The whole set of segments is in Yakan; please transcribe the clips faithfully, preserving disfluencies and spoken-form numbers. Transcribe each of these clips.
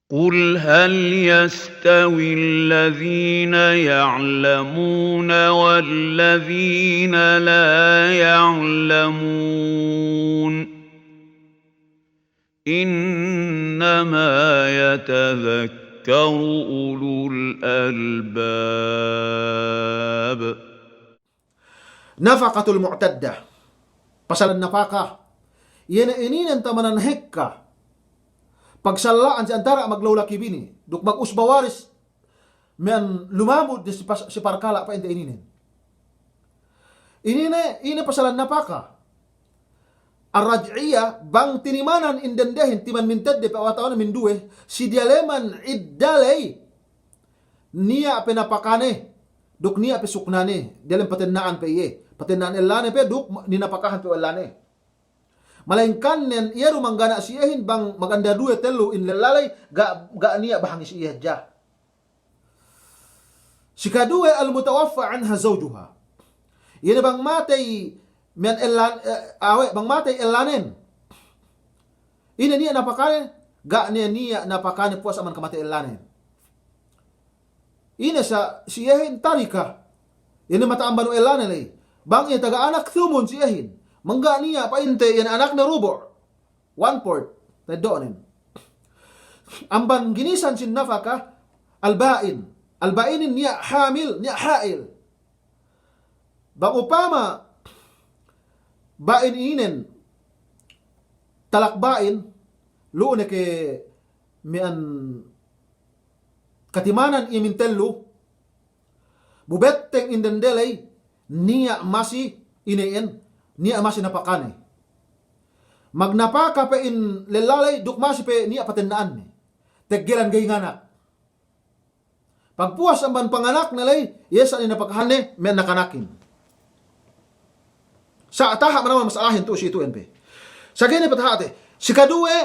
قل هل يستوي الذين يعلمون والذين لا يعلمون إنما يتذكر أولو الألباب. Nafaqatul mu'taddah. Pasalan napaka. Iye ne ininen tamanan hekka. Pagsalla'an si antara' maglaulaki bini. Duk mag-usba waris. Miya'an lumamud ne si pas-, si parkala' pa'inte ininen. Inine, ine pasalan napaka. Ar-raj'iyah, bang tinimanan in dendehin, timan mintedde pe atawa minduwe, si diyaleman idda ley, niya' pe napakane, duk niya' pe suknane, diyalem patenna'an pe iye, patenna'an ellane pe, duk ninapakahan pe ellane. Malayingkan nen, iye du manggana' si iyehin bang maganda duwe tellu in lella ley, ga', ga' niya' bahangi si iye hadja. Sikaduwe, al-mutawaffa anha zawjuha. Iye ne bang matey miya'an ellan-, eh, awe', bang matey ellanen. Ine niya' napakane, ga' ne niya' napakane puwas amban kamatey ellanen. Ine sa, si iyehin tarika. Iye ne mata'amban we' ellane ley. Bang iye taga anak thumun si iyehin. Bang ga' niya' pa'inte iye ne anakne rubu'. One fourth, teddo'nen. Amban ginisan sin nafaka, al-ba'in. Al-ba'inin niya' hamil, niya' ha'il. Bang upama, ba'in inen, talak ba'in, lu'u ne ke miya'an katimanan iye mintellu, bu betteng in dende ley, niya' masi ine iyan, niya' masi napakane. Magnapaka pe in lella ley, duk masi pe niya' patenna'anne. Teggelan ga'i nganak. Pagpuwas amban panganakne ley, iye sa' ninapakahanne, me' nakanakin. Sa' taha' manamal mas'alahin tu'u si tu'en pe. Sa' ga'i ne pataha'te. Sikaduwe,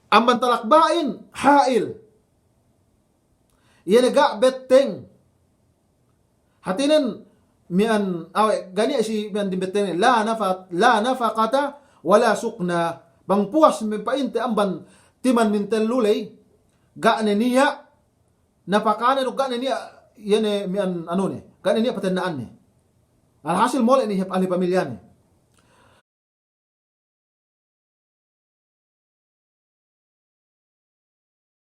amban talak ba'in, ha'il. Iye ne ga' betteng. Hātinen miya'an awe' ga' niya' si miya'an dimbetteng, la nafa-, la nafaqata wa la sukna. Bang puwas me' pa'inte amban timan mintellu ley, ga' ne niya' napakane duk ga' ne niya' iye ne miya'an anune, ga' ne niya' patenna'anne. Alhasil mole' ne hep ahli pamilyane.